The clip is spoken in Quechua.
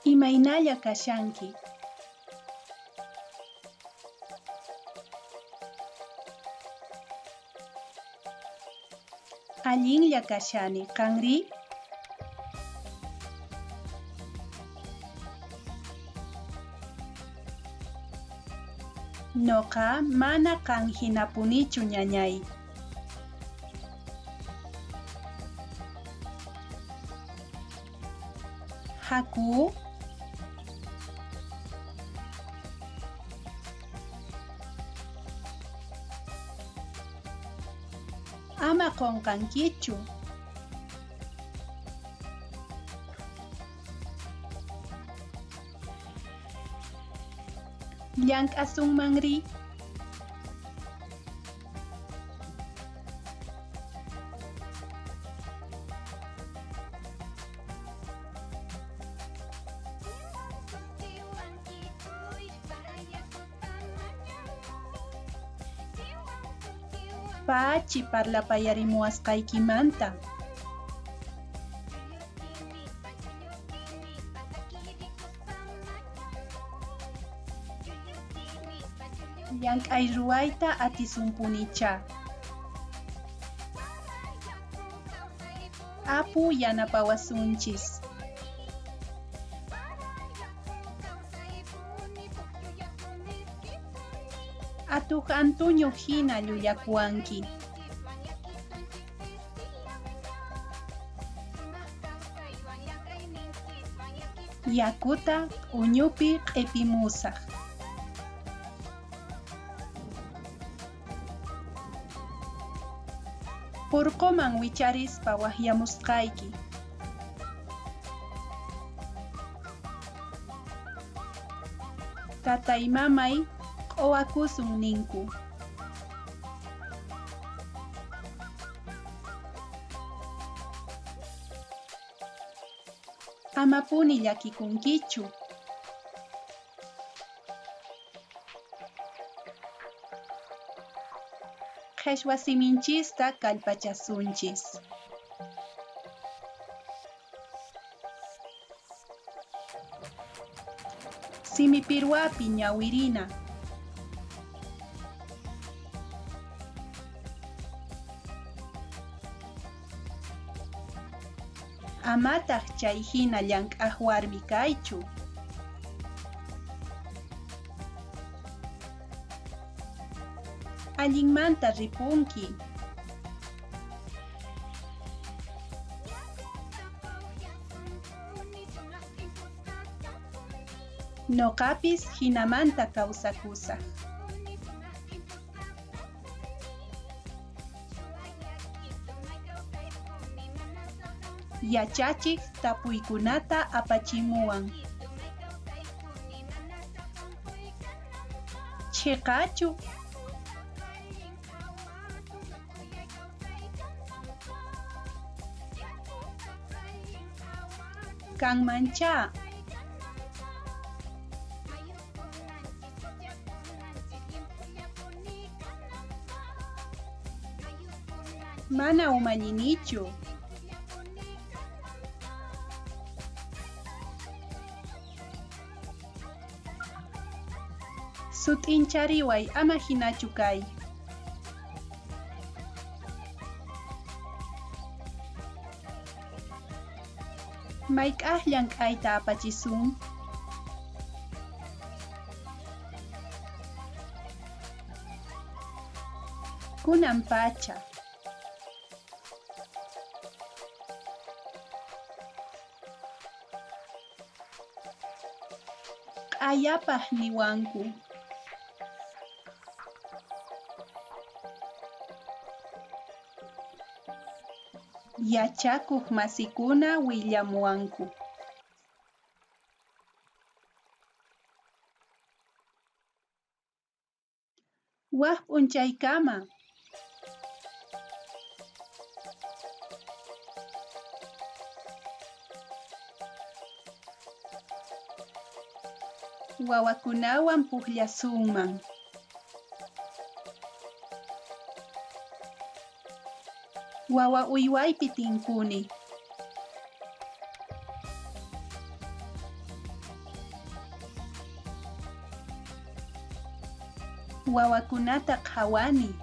Imaynalla kashanki? Allinlla kashani, qanrí? Noqa mana qan hinapunichu ñañay. Haku. Ama qunqankichu. Llank'asunmanri? Pachi parlapayarimuwasqaykimanta. Llank'ay ruwayta atisunpunichá. Apu yanapawasunchis. Atuq Antuñu hina llullakuwanki. Yakuta p'uñupi q'ipimusaq. Urquman wicharispa waqyamusqayki. Tatay mamay q'uwakusun ninku. Amapuni llakikunkichu. Qhichwa siminchista kallpachasunchis. Simi pirwapi ñawirina. Amataq chay hina llank'aq warmi kaychu. Allinmanta ripunki. Noqapis hinamanta kawsakusaq. Yachachiq tapuykunata apachimuwan. Chiqachu? Kanmanchá. Mana umallinichu. Sut'inchariway ama hinachu kay. Mayk'aq llank'ayta apachisun? Kunan pacha. Q'ayapaq niwanku. Yachakuq masikuna willamuwanku. Wak p'unchaykama. Wawakunawan pukllasunman. Wawa uywaypi tinkuni. Wawakunata qhawani.